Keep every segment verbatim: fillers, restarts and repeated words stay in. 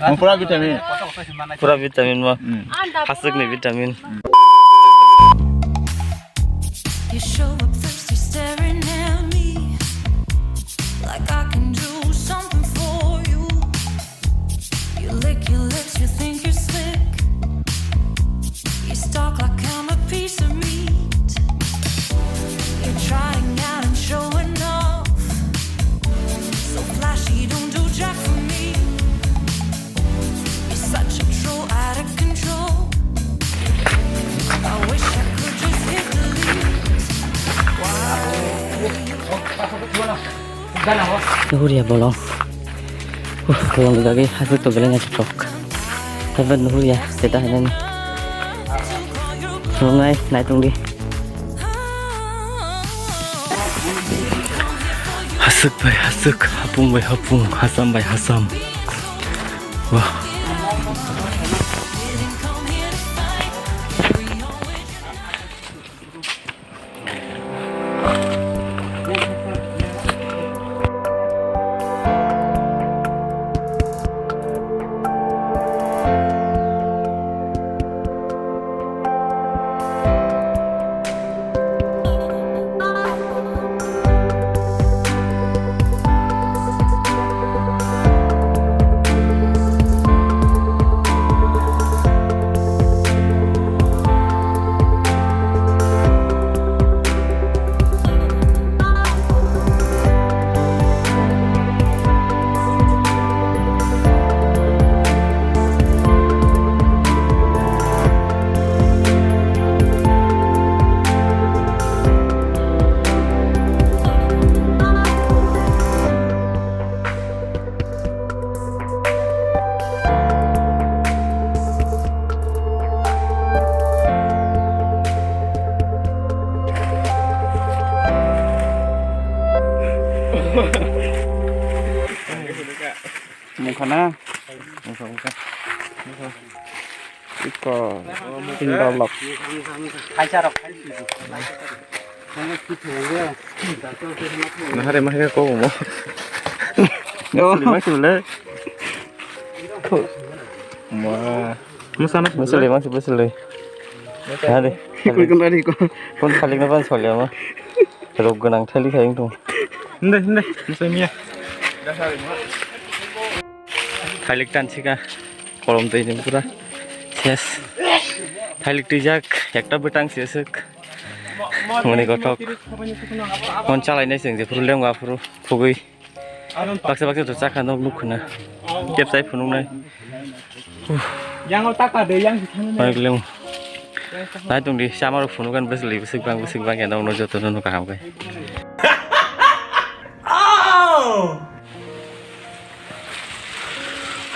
Mo pura vitamin. Pura vitamin mo. Hmm. Haswk ni vitamin. You show up thirsty, staring at me like I can do something for you. You lick your lips, you think you're slick. You stalk like I'm a piece of meat. You're trying out and showing off. So flashy, don't do jack for me. You're such a troll, out of control. I wish I could just hit delete. Why? Nuhur ya bolong. Uh, bolong gagi hasil tu belai nyaki tok. Hebat nuhur ya, seta hanan. Sungai, nai tungdi. Haswk bai haswk, hapung bai hapung, hasam bai hasam. Wah. Mungkha na? Mungkha, mungkha. Mungkha. Iko. Indolok. Nahare mahai ko mo. Yo. Masuli, masuli. Ma. Masana. Masuli, masuli, masuli. Hadi. Ikut kena di ko. Pun saling apa soalnya mah. Rok gwnang thailik hai wngtong. Hinde, hinde, bwsai miya. Thailik tansika, kolom twi ni pura ses. Thailik twijak, ekta bwtang seswk. Moni kothok. Mon chalai nai seng je phuru lengwa phuru phugui. Baksa baksa to chakha nok nukkha na. Kep chai phunuk nai. Yang o taka de, yang di thangna. Oi, glem. Nai tong di, sama rok phunuk kan bwswk bwswk bang, bwswk bang ya, nokno joto no kaham kai.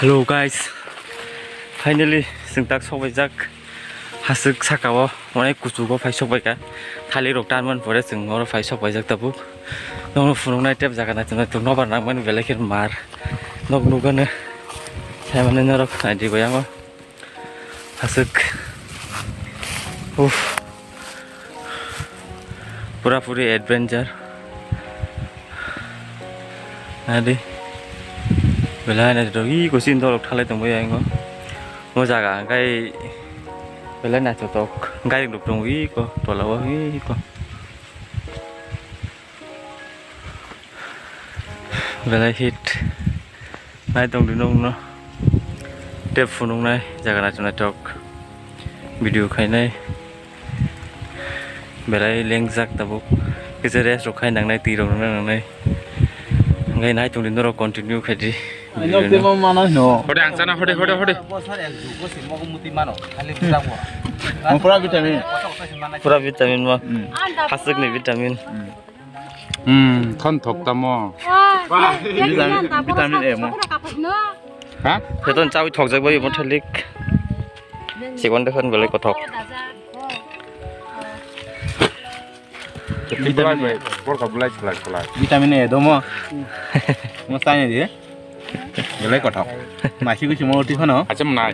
Hello guys, finally chwng tak sok bai jak. Haswk saka o onek kuchugo phai sok bai kha. Thali rok tan man pore chwng oro phai sok bai jak tabuk. Nokno phunuk nai tep jaga nai tong nai tong nobar nang mani belai khe mar. Nok nugano. Sai mani norok nai di bai ango. Haswk. Uff. Pura puri adventure. Adi. Belai na to i kusin dolok thalai tong bai ango. Mo jaga kai belai na to tok. Gai rok tong wi ko tola o wi ko. Belai hit. Nai tong di nokno. Tep phunuk nai jaga nai to nai tok. Video khainai. Belai lengjak tabuk. Kisa rest rok khai nangnai, twi rok nang nangnai. Hwnkhe nai tong di norok continue khai di. Video no. Hode ang sana, hode, hode, hode. Pura vitamin. Pura vitamin mo. Hmm. Haswk ni vitamin. Hmm. Hmm, khon thok tamo. Vitamin, vitamin A mo. Ha? Beton chawi thokjak bai mo thalik. Sikon de khon belai kothok. Vitamin A, borok bulai chlak chlak. Vitamin A domo. Mo chai di. Belai kothok. Masi kusi mo uti phano. Acham nai.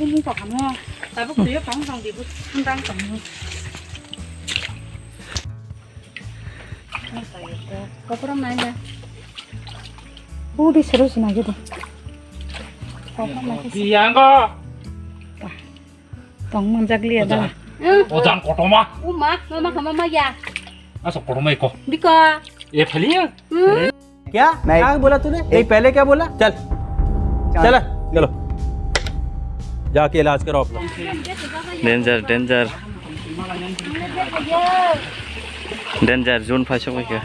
Ini tak kamu. Tapi kuya kang kang di bus kang kang. Kopra nai na. Udi seru sina gitu. Kopra nai. Biang ko. Tong manjak liya da. Ojan kotoma. Uma, mama kama maya. Asa kotoma iko. Biko. E phali ya. Hmm. क्या? नहीं। क्या बोला तूने? नहीं, पहले क्या बोला? चल। चल। चल, चलो। जाके इलाज कराओ अपना। Danger, danger. Danger zone phai sok kha.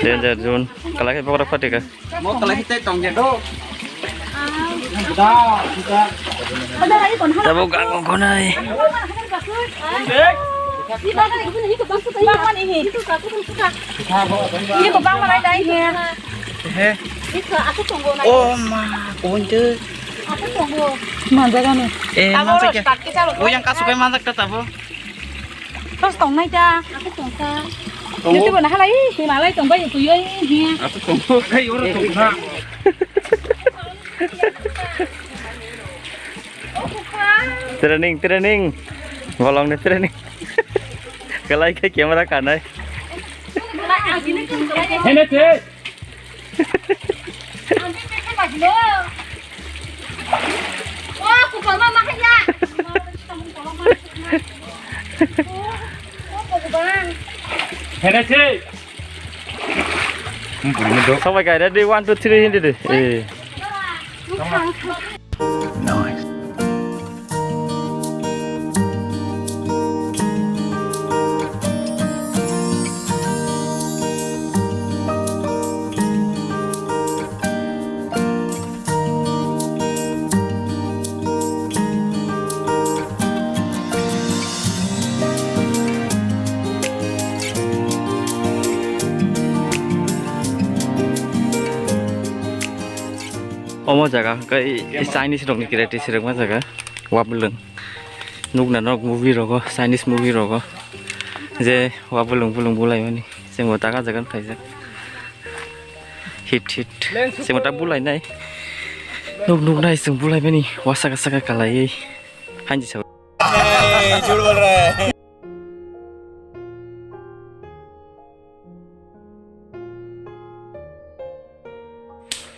Danger zone. Kalai khe bokhorok phatika. Mo kalai khe tei tong ya do. Da, da. Tabuk ang gonai. Ini ko bang mana dai he. He. Ini ko aku tunggu na. Oh ma, kunde. Aku tunggu. Manjaga ni. Eh, manjaga. Oh, yang kasuk kai manjak ta tabo. Terus tong nai ta. Aku tong ta. Itu mana halai, si malai tong bai ku yoi he. Aku tunggu. Hey, ora tunggu na. Training, training. Bolong ni training. Kalai khe camera kanai. Hene te. Hene te. Sabai kai ready, one, two, three hindi de. Eh. Nice. Omo jaga hwnkhe Chinese rokni karate sirikma jaga. Wabwlwng. Nukna nok movie rogo, Chinese movie rogo. Je wabwlwng bwlwng bulaimani. Chwngbo taka jaga khaijak. Hit hit. Chwngbo ta bulainai. Nuk nuknai chwng bulaimani. Wasaka saka kalaiwi. Hanji sa.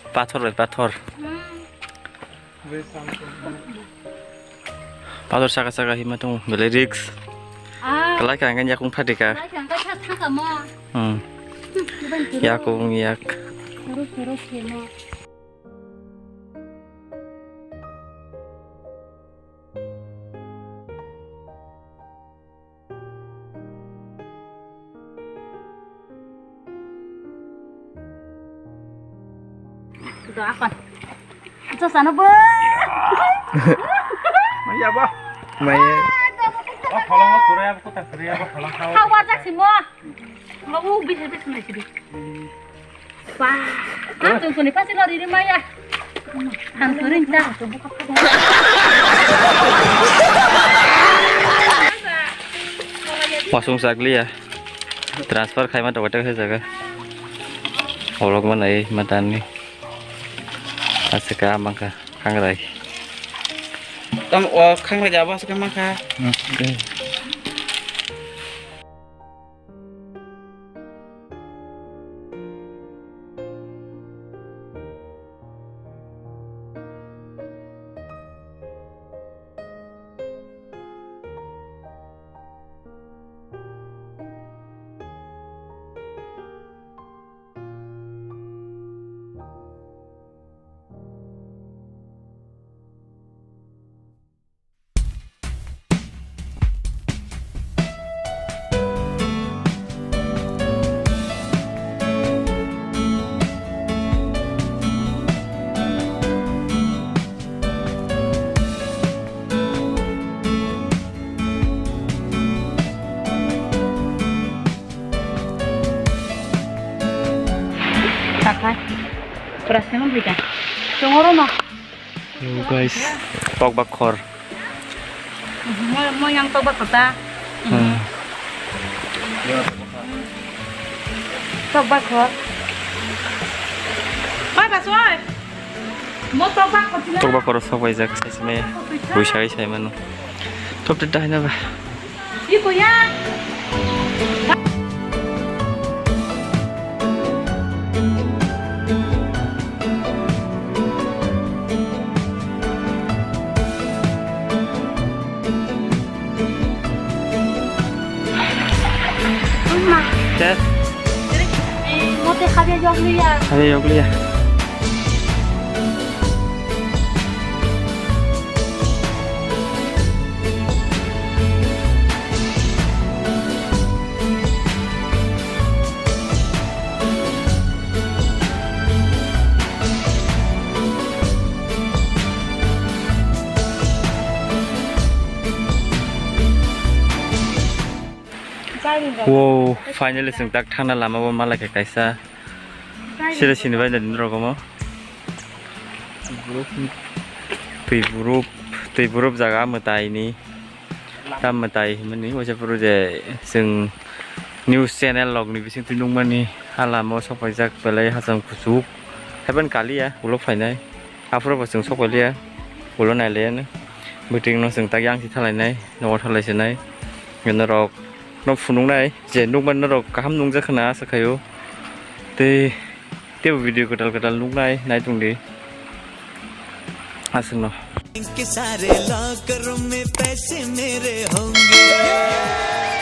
Pathor bai pathor. Pathor saka saka hima tongo, belai risk. Ah. Kalai ka hingke yakung phatika. Kalai ka hingke thangka mo. Hmm. Yakung yak. Terus terus hima. Do akon. Acha sano bo. Maya ba. Maya. Oh, pholong o kurai abo kota kurai abo pholong khao. Kha wajak simo. Mabu bis bis nai sidi. Wah, ang tungkuni pasi lori ri maya. Ang turing ta. Wasung sagli ya. Transfer khai ma tokatak hai jaga. Olok ma nai matani. Asika mangka khangrai. Tam o khangrai jabo asika mangka. Takhai. Pura sengam bida. Tongoro no. Hello guys, tok bakhor. Mo, mo yang tok bakhor ta. Hmm. Tok bakhor. Pai ba soi. Mo tok bakhor sila. Tok bakhor sok bai jak sai sime. Buisai sai mano. Top te dai na ba. Te? Mote khabya yokliya. Khabya yokliya. Wow, finally chwng tak thangna lama o malai khe kaisa. Sira sini bai da din rogomo. Twi burup, twi burup jaga mwtai ni. Tam mwtai himani waisa phuru je chwng news channel rok ni bising twi nukmani, ha lama o sok paijak belai hacham kuchuk. Haiban kaliya ulo phainai. Aphuru bo chwng sok pailiya. Ulo nailaiyano. Bwtwino chwng tak yang si thalainai, nogo thalaisinai. Norok no phunuknai je nukmani norok kaham nungjak khwna asa khaio. Tei, teibo video kwtal kwtal nuknai nai tongdi. Aswkno. इनके सारे लॉकर में पैसे मेरे होंगे।